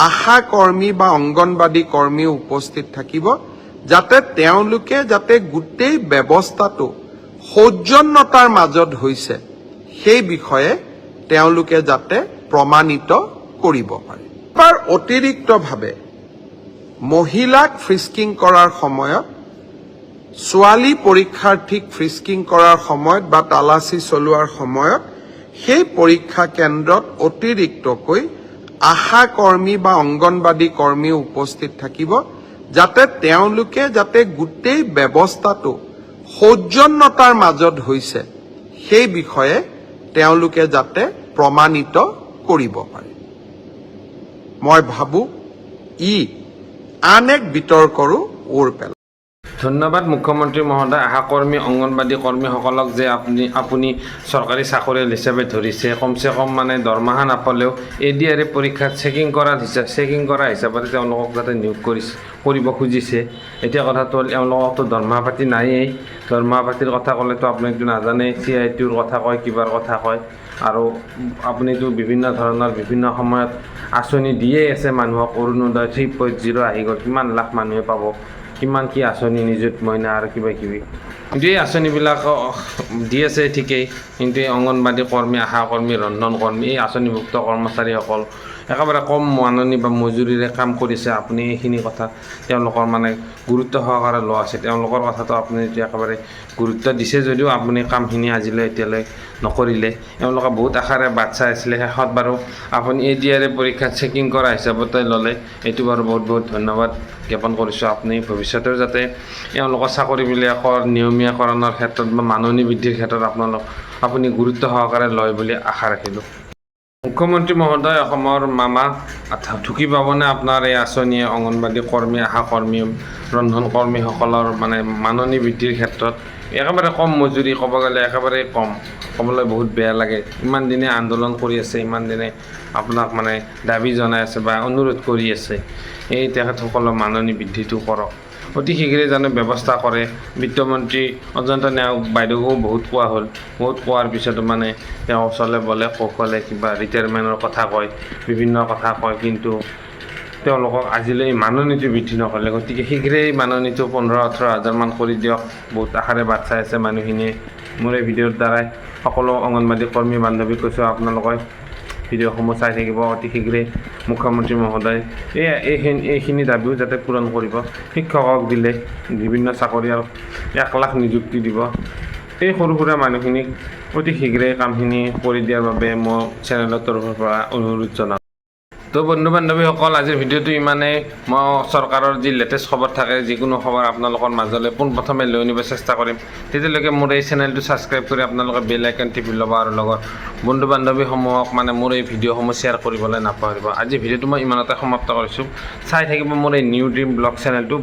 আশা কৰ্মী বা অংগনবাদী কৰ্মীও উপস্থিত থাকিব, যাতে তেওঁলোকে যাতে গোটেই ব্যৱস্থাটো সৌজন্যতাৰ মাজত হৈছে, সেই বিষয়ে তেওঁলোকে যাতে প্ৰমাণিত কৰিব পাৰে। তাৰ অতিৰিক্তভাৱে মহিলাক ফ্ৰিস্কিং কৰাৰ সময়ত, ছোৱালী পৰীক্ষাৰ্থীক ফ্ৰিস্কিং কৰাৰ সময়ত বা তালাচী চলোৱাৰ সময়ত সেই পৰীক্ষা কেন্দ্ৰত অতিৰিক্তকৈ আশা কৰ্মী বা অংগনবাদী কৰ্মীও উপস্থিত থাকিব, যাতে তেওঁলোকে যাতে গোটেই ব্যৱস্থাটো সৌজন্যতাৰ মাজত হৈছে, সেই বিষয়ে তেওঁলোকে যাতে প্ৰমাণিত কৰিব পাৰে। মই ভাবো ই আন এক বিতৰ্কৰো ওৰ পেলায়। ধন্যবাদ মুখ্যমন্ত্ৰী মহোদয়। আশাকৰ্মী, অংগনবাদী কৰ্মীসকলক যে আপুনি চৰকাৰী চাকৰিয়াল হিচাপে ধৰিছে, কমচে কম মানে দৰমহা নাপালেও এ ডি আৰ ই পৰীক্ষাত চেকিং কৰা হিচাপতে তেওঁলোকক যাতে নিয়োগ কৰিছে, কৰিব খুজিছে। এতিয়া কথাটো হ'ল, এওঁলোককতো দৰমহা পাতি নায়েই। দৰমহা পাতিৰ কথা ক'লেতো আপুনিতো নাজানে, চি I টিৰ কথা কয়, কিবাৰ কথা কয়। আৰু আপুনিতো বিভিন্ন ধৰণৰ বিভিন্ন সময়ত আঁচনি দিয়েই আছে মানুহক। অৰুণোদয় 3.0 আহি গ'ল, কিমান লাখ মানুহে পাব, কিমান কি আঁচনি, নিযুত মইনা আৰু কিবা কিবি। কিন্তু এই আঁচনিবিলাক দি আছে ঠিকেই, কিন্তু এই অংগনবাদী কৰ্মী, আশা কৰ্মী, ৰন্ধন কৰ্মী, এই আঁচনিভুক্ত কৰ্মচাৰীসকল একেবাৰে কম মাননি বা মজুৰিৰে কাম কৰিছে। আপুনি এইখিনি কথা তেওঁলোকৰ মানে গুৰুত্ব সহকাৰে লোৱা উচিত। তেওঁলোকৰ কথাটো আপুনি এতিয়া একেবাৰে গুৰুত্ব দিছে যদিও আপুনি কামখিনি আজিলৈ এতিয়ালৈ নকৰিলে। এওঁলোকে বহুত আশাৰে বাট চাই আছিলে। শেষত বাৰু আপুনি এ ডি আৰ ই পৰীক্ষাত চেকিং কৰা হিচাপতে ল'লে, এইটো বাৰু বহুত বহুত ধন্যবাদ জ্ঞাপন কৰিছোঁ। আপুনি ভৱিষ্যতেও যাতে এওঁলোকৰ চাকৰিবিলাকৰ নিয়মীয়াকৰণৰ ক্ষেত্ৰত বা মাননি বৃদ্ধিৰ ক্ষেত্ৰত আপুনি গুৰুত্ব সহকাৰে লয় বুলি আশা ৰাখিলোঁ। মুখ্যমন্ত্ৰী মহোদয়, অসমৰ মামা, ঢুকি পাবনে আপোনাৰ এই আঁচনিয়ে অংগনবাদী কৰ্মী, আশা কৰ্মী, ৰন্ধন কৰ্মীসকলৰ মানে মাননি বৃদ্ধিৰ ক্ষেত্ৰত? একেবাৰে কম মজুৰি, ক'ব গ'লে একেবাৰে কম, ক'বলৈ বহুত বেয়া লাগে। ইমান দিনে আন্দোলন কৰি আছে, ইমান দিনে আপোনাক মানে দাবী জনাই আছে বা অনুৰোধ কৰি আছে, এই তেখেতসকলৰ মাননি বৃদ্ধিটো কৰক। অতি শীঘ্ৰে জানো ব্যৱস্থা কৰে। বিত্তমন্ত্ৰী অজন্তা নেওগ বাইদেউকো বহুত কোৱা হ'ল। বহুত কোৱাৰ পিছতো মানে তেওঁ চলে বলে কৌশলে কিবা ৰিটায়াৰমেণ্টৰ কথা কয়, বিভিন্ন কথা কয়, কিন্তু তেওঁলোকক আজিলৈ মাননিটো বৃদ্ধি নকৰিলে। গতিকে শীঘ্ৰেই মাননিটো 15-18 হাজাৰমান কৰি দিয়ক। বহুত আশাৰে বাট চাই আছে মানুহখিনিয়ে। মোৰ এই ভিডিঅ'ৰ দ্বাৰাই সকলো অংগনবাদী কৰ্মী বান্ধৱীক কৈছোঁ, আপোনালোকে ভিডিঅ'সমূহ চাই থাকিব। অতি শীঘ্ৰেই মুখ্যমন্ত্ৰী মহোদয় এইখিনি দাবীও যাতে পূৰণ কৰিব। শিক্ষকক দিলে, বিভিন্ন চাকৰিয়াল 1 লাখ নিযুক্তি দিব। এই সৰু সুৰা মানুহখিনিক অতি শীঘ্ৰেই কামখিনি কৰি দিয়াৰ বাবে মই চেনেলৰ তৰফৰ পৰা অনুৰোধ জনাওঁ। তো বন্ধু বান্ধৱীসকল, আজিৰ ভিডিঅ'টো ইমানেই। মই চৰকাৰৰ যি লেটেষ্ট খবৰ থাকে, যিকোনো খবৰ আপোনালোকৰ মাজলৈ পোনপ্ৰথমে লৈ আনিব চেষ্টা কৰিম। তেতিয়ালৈকে মোৰ এই চেনেলটো ছাবস্ক্ৰাইব কৰি আপোনালোকে বেল আইকন টিপি ল'ব আৰু লগত বন্ধু বান্ধৱীসমূহক মানে মোৰ এই ভিডিঅ'সমূহ শ্বেয়াৰ কৰিবলৈ নাপাহৰিব। আজি ভিডিঅ'টো মই ইমানতে সমাপ্ত কৰিছোঁ। চাই থাকিব মোৰ এই নিউ ড্ৰিম ব্লগ চেনেলটো।